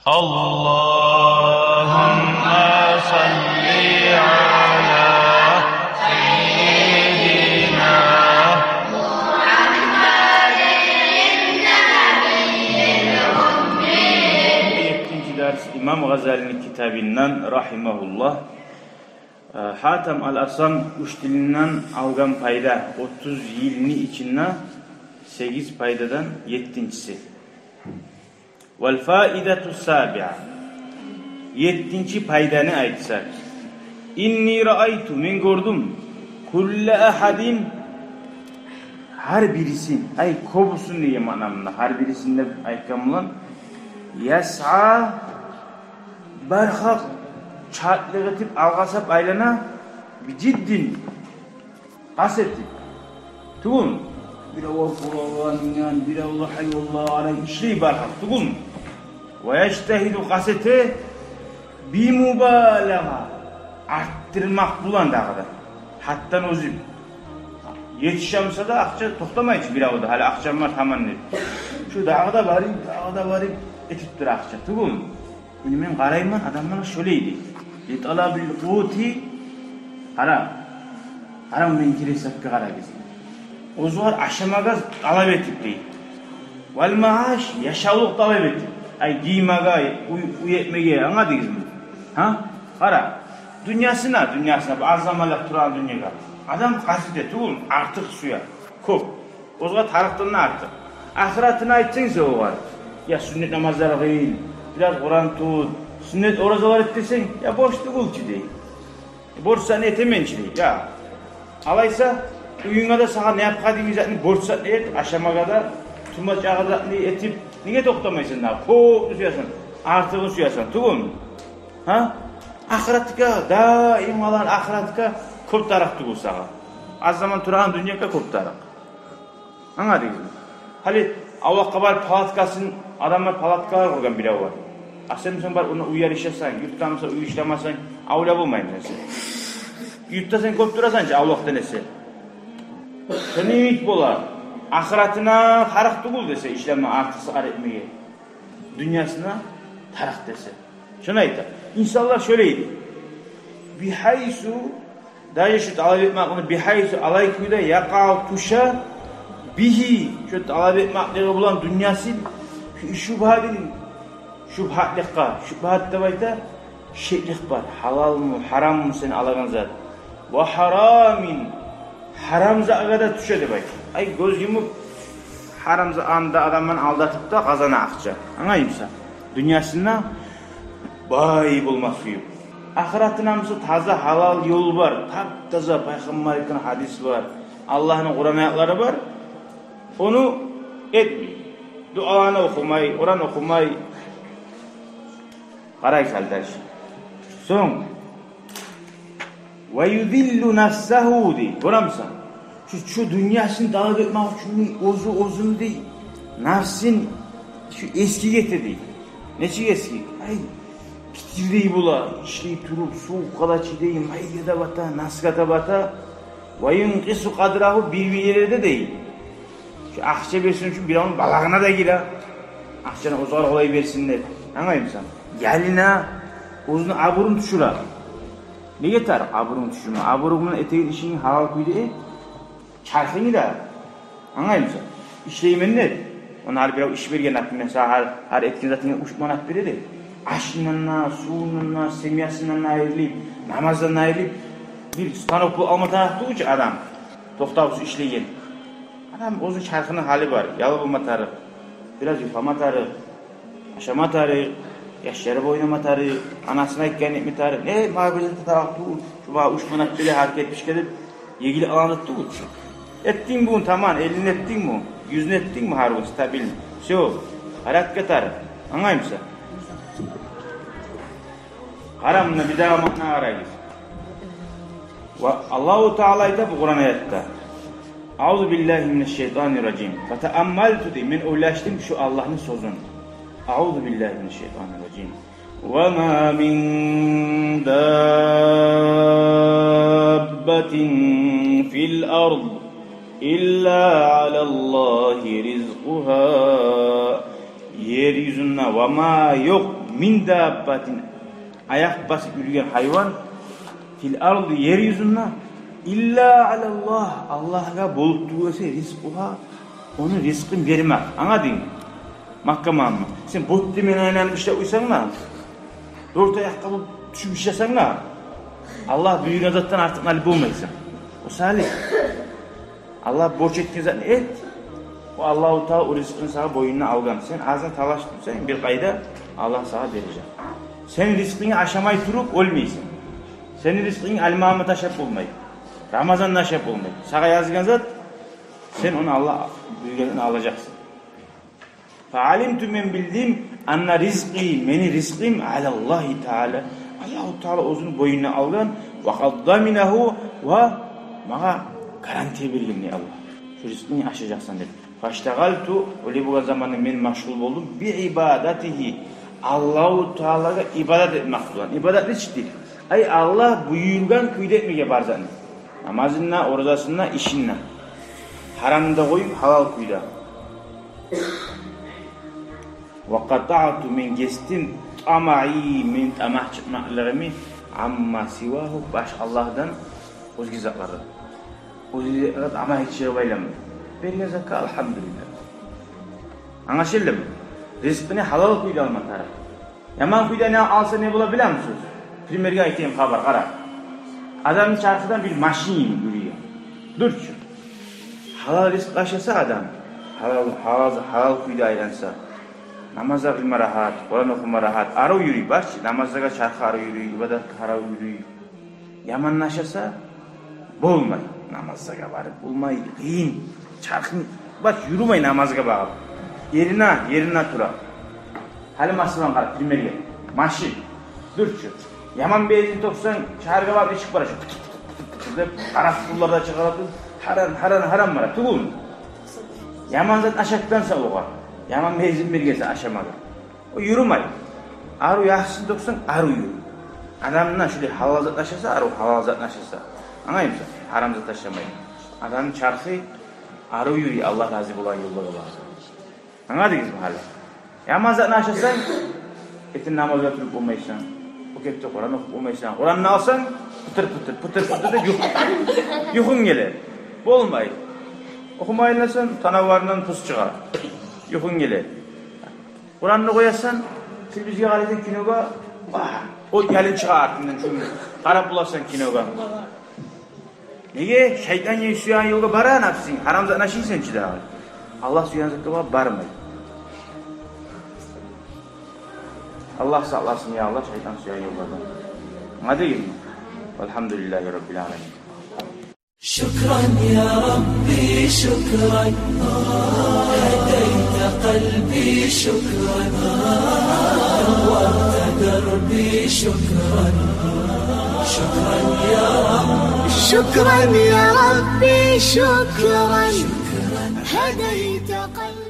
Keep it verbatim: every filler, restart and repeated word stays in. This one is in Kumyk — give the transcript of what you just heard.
اللهم صل على سيدنا محمد النبي الأمي. Еттинчи дарс имам Гъазалини китабындан, рагьимагьуллагь. Э, Гьатам ал-Асам учителинден алгъан пайда, отуз йылны ичинде сегиз пайдадан еттинчиси. والفائدة السابعة. Еттинчи пайданы айтсакъ. إني رأيت, мен гёрдюм, كل أحد, гьар бирисин, ай, кёбюсюн деген маъна мунда, гьар бирисин деп айтгъан булан, يسعى, бар халкъ чартлыкъ этип, алгъасап айлана, بجد, къаст этип. Тюгюлмю? Биревлер къуралгъа минген, биревлер гьайванлар къарай, ишлей бар халкъ, тюгюлмю? ويجتهد, къаст эте, بمبالغة, артдырмакъ булан дагъы да. Гьатдан озуп. Етишемсе де акъча токътамай чы биревде, гьали акъчам бар, таман деп. Шу дагъы да барып, дагъы да барып этип тура акъча, тюгюлмю? Муна мен къарайман, адамлар шолай дей. لطلب القوت, къара. Къара, муна интерес затгъа къара биз. Оьзюгер ашамагъа талап этип дей. والمعاش, яшавлукъ талап этип. Ай, гиймеге, уьй, уьй этмеге, англадыгъызмы? Гьа? Къара. Дюньясына, дюньясына, бу аз заманлыкъ турагъан дюньягъа. Адам къаст эте, тюгюлмю, артыкъ сюе. Кёп. Оьзюне тарыкъдан да артыкъ. Ахыратына айтсанг сен огъар: «Я сюннет намазлар къыл, бираз Къуран тут, сюннет оразалар эт», — десенг, «Я борч тюгюл чю», — дей. «Борч затны этемен чи», — дей. Я. Алайса, уьюнге де сагъа необходимый затны, борч затны эт, ашамагъа да, тумачагъа затны этип, неге токътамайсан дагъы? Кёп сюесен, артыгъын сюесен, тюгюлмю? Гьа? Ахыратгъа, даим къалгъан ахыратгъа кёп тарыкъ тюгюл сагъа. Аз заман турагъан дюньягъа кёп тарыкъ. Англадыгъызмы? Гьали авлакъгъа барып палаткасын, адамлар палаткалар къургъан биревлер. А сен мисал бар, онда уьй яшасанг, юртда мисал уьй ишлемесенг, авлия болмаймысан сен? Юртда сен кёп турасан чы авлакъдан эсе. Шону йимик бола. Ахыратына тарыкъ тюгюл десе ишлеме, артыкъ сагъа этмеге. Дюньясына тарыкъ десе. Шону айта. Инсанлар шолай дей. بحيث, даже шу талап этмакълыкъны, بحيث, алай кюйде, يقع, тюше, به, шу талап этмакълыгъы булан дюньясын, في شبهة, шубгьатлыкъгъа, шубгьат деп айта, шеклик бар, гьалалмы, гьараммы сен алагъан зат. وحرام, гьарам затгъа да тюше деп айта. Ай, гёз юмуп, гьарам затны да адамны алдатып да къазана акъча. Англаймысан? Дюньясында бай болма сююп. Ахыратына буса таза гьалал ёл бар, тап-таза, пайхаммар айтгъан гьадис бар, Аллагьны Къуран аятлары бар. Ону этмей. Дуаланы охумай, Къуран охумай. Къарай, къардаш. Сонг, ويذل نفسه дей. Гёремисен? Шу, шу дюньясын талап этмек учун дей, оьзю, оьзюн дей, нафсын шу эсгик эте дей. Нечик эсгик? Ай, битирдей бола, ишлей туруп, сувукъгъа да чыдай, майгъа да бата, насгъа да бата. وينقص قدره, бир-бир ерде дей. Шу акъча берсин учун биревню балагъына да гире. Акъчаны оьзюне къолай берсин деп. Англаймысан? Ялына, оьзюню абурун тюшюре. Неге тарыкъ абурун тюшюрме? Абурунг булан этеген ишинг гьалал кюйде эт. Чархынгны да. Англаймысан? Ишлеймен деп. Ону гьар бирев иш берген, например, сагъа гьар, гьар этген затынга уьч манат бере де. Ашындан да, сувундан да, семьясындан да айрылып, намаздан да айрылып, бир станок болуп алма тарыкъ тюгюл чю адам. Токътавсуз ишлейген. Адам оьзюню чархыны гьалы бар. Ял болма тарыкъ. Бираз юхлама тарыкъ. Ашама тарыкъ. Яшлары булан ойнама тарыкъ. Анасына айтгъанын этме тарыкъ. Э, магъа бир зат да тарыкъ тюгюл. Шу магъа уьч манат бере гьар гелгенде деп. Егили аланы тюгюл чю. Этдинг бугюн, таман, эллини этдинг бугюн. Юзюн этдинг бугюн, гьар гюн стабильно. Всё. Гьаратгъа тарыкъ. Англаймысан? Къара, мунда бир дагъы маъна къарайыкъ. Ва Аллагьу Таала айта бу Къуран аятда: أعوذ بالله من الشيطان الرجيم. فتأملت дей, мен ойлашдым шу Аллагьны сёзюн. أعوذ بالله من الشيطان الرجيم. وما من دابة في الأرض إلا على الله رزقها. Ер юзюн Ва ма, ёкъ, мин даббатин, аякъ басып юрюген гьайван, фил арди, ер юзюнде, илла алаллагь, Аллагьгъа болуп тюгюл эсе ризкъугьа, ону ризкъын бермек. Англадынгмы? Макка Мугьаммат, сен бот демен айланып ишлеп къойсанг да, дёрт аякъгъа болуп тюшюп ишлесенг де, Аллагь буюргъан затдан артыкъ алып болмайсан. О саялы Аллагь борч этген затны эт, о Аллагьу Таала о ризкъыны сагъа бойнуна алгъан. Сен азына талаш тутсанг, бир къайда Аллагь сагъа бережек. Сен ризкъынгны ашамай туруп оьлмейсен. Сени ризкъынгны Алимагьаммат ашап болмай, Рамазан да ашап болмай. Сагъа язгъан зат, сен ону Аллагь буюргъанын алажакъсан. Фа алимту, мен билдим, анна ризкъи, мени ризкъым, алаллагьи таала, Аллагьу Таала оьзюню бойнуна алгъан, ва къад даминагьу, ва магъа гарантия берген дей Аллагь, шу ризкъынгны ашажакъсан деп. Фаштагъалту, олай болгъан заманда мен машгъул болдум, би ибадатигьи, Аллагьу Таалагъа ибадат этмек булан. Ибадат нечик дей? Ай, Аллагь буюргъан кюйде этмеге бар затны. Намазын да, оразасын да, ишин де. Гьарамны да къоюп, гьалал кюйде. Ва къатаъту, мен гесдим, тамаи, мени тамагь чыкъмакълыгъымны, амма сивагьу, башгъа Аллагьдан оьзге затлардан. Оьзге затлардан тамагь этип байланмай. Берген затгъа алгьамдулиллагь. Англашылдымы? Ризкъыны гьалал кюйде алма тарыкъ. Яман кюйде не алса, не бола билемисиз? Примерге айтайым хабар, къара. Адамны чархы да бир машин йимик юрюй. Дюр чю. Гьалал ризкъ ашаса адам, гьалал, гьалал, гьалал кюйде айланса, намаз да къылма рагьат, Къуран охума рагьат, арив юрюй, бар чы, намазлагъа чархы арив юрюй, ибадатгъа арив юрюй. Яман ашаса, болмай. Намазлагъа барып болмай, къыйын. Чархынг баш юрюмей намазгъа багъып. Ерине, ерине тура. Гьали масала къара, примерге. Машин. Дюр чю. Яман бензин тёксенг, шагьаргъа барып нечик бара чы? Пытыр, пытыр, пытыр, пытыр деп, къара тюгюллер де чыгъара туруп, гьаран, гьаран, гьаран бара. Тюгюлмю? Яман зат ашатгъансан огъар. Яман бензин бергенсен ашамагъа. О юрюмей. Арив яхшысын тёксенг, арив юрюй. Адам да шулай гьалал зат ашаса, арив гьалал зат ашаса. Англаймысан? Гьарам зат ашамай. Адамны чархы арив юрюй, Аллагь рази болагъан ёллагъа барса. Англадыгъызмы гьали? Яман затны ашасанг, эртен намазгъа туруп болмайсан. О кепде Къуран охуп болмайсан. Къуранны алсанг, пытыр-пытыр, пытыр-пытыр деп юху-, юхунг геле. Болмай. Охумайын десенг, танавларынгдан пус чыгъа. Юхунг геле. Къуранны къоясан, телевизоргъа къарайсан, кинога, вагь, от ялын чыгъа артынгдан, шуну къарап боласан кинога. Неге? Шайтан сюеген ёлгъа бара напсынг, гьарам затны ашайсан чы дагъы. Аллагь сюеген затгъа бармай. Аллагь сакъласын, я Аллагь, шайтан сюеген ёллардан. Англадыгъызмы? Валгьамдулиллагьи раббил аламин. شكرا يا ربي شكرا، هديت قلبي شكرا، نورت دربي شكرا، شكرا يا رب. شكرا يا ربي شكرا، هديت قلبي.